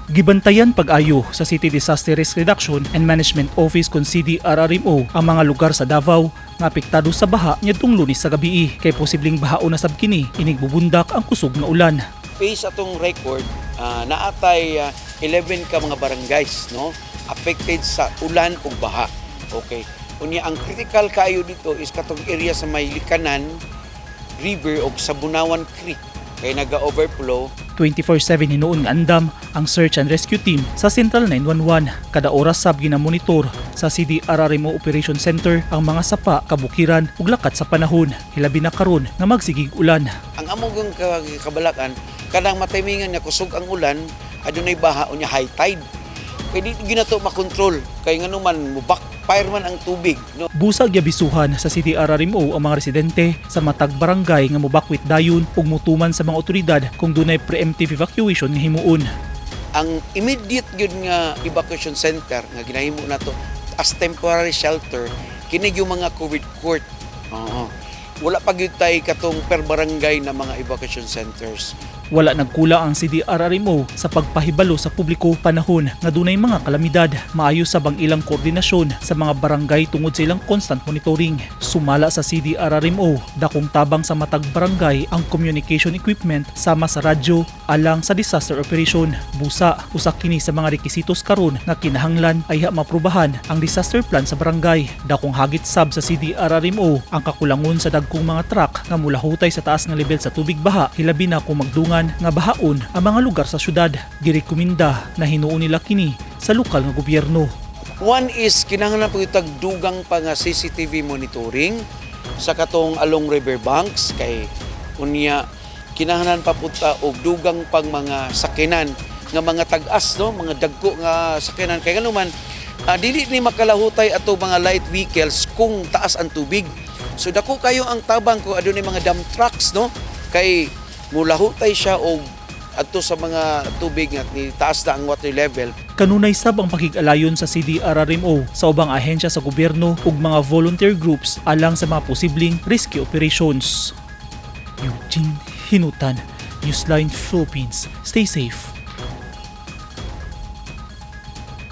Gibantayan pag-ayo sa City Disaster Risk Reduction and Management Office kon CDRRMO ang mga lugar sa Davao nga apektado sa baha niadtong Lunes sa gabii kay posibleng bahaon na sab kini inig bubundak ang kusog nga ulan. Based atong record, naatay 11 ka mga barangays, no, affected sa ulan ug baha. Okay. Unya, ang critical kaayo dito is katong area sa may Likanan River ug sa Bunawan Creek kay naga-overflow. 24/7 hinuon nga andam ang search and rescue team sa Central 911. Kada oras sab ginamonitor sa CDRRMO Operation Center ang mga sapa, kabukiran ug lakat sa panahon, hilabi na karon nga magsigig ulan. Ang among kabalakan, kanang mataymingan nga kusog ang ulan, adunay baha, unya high tide. Kay di ginato makontrol kay nganuman mo backfire man ang tubig, no. Busa giabisuhan sa CDRRMO ang mga residente sa matag barangay nga mobakwit dayon ug mutuman sa mga otoridad kung dunay preemptive evacuation nga himuon. Ang immediate gyud nga evacuation center nga ginahimo nato as temporary shelter kini yung mga covered court. Oo. Wala pa gyud tay katong per barangay na mga evacuation centers. Wala nagkulang ang CDRRMO sa pagpahibalo sa publiko panahon nga dunay mga kalamidad. Maayo sab ang ilang koordinasyon sa mga barangay tungod sa ilang constant monitoring. Sumala sa CDRRMO, dakong tabang sa matag barangay ang communication equipment sama sa radyo alang sa disaster operation. Busa, usa kini sa mga rekisitos karon nga kinahanglan ayha maaprubahan ang disaster plan sa barangay. Dakong hagit sab sa CDRRMO ang kakulangon sa dagkong mga truck nga mulahutay sa taas nga level sa tubig baha, hilabi na kung magdungan nga bahaon ang mga lugar sa syudad. Girekomenda na hinuon nila kini sa lokal nga gobyerno. One is kinahanglan po itag dugang pa nga CCTV monitoring sa katong along river banks kay unya kinahanglan pa pud ta og dugang pang mga sakyanan nga mga tag-as, no, mga dagko nga sakyanan kay nganuman dili ni makalahutay ato mga light vehicles kung taas ang tubig. So dako kayo ang tabang kung adunay mga dump trucks, no, kay mulahutay siya og adto sa mga tubig nga ni taas na ang water level. Kanunay sab ang pakig-alayon sa CDRRMO sa ubang ahensya sa gobyerno ug mga volunteer groups alang sa mga posibleng rescue operations. Eugene Hinutan, Newsline Philippines. Stay safe.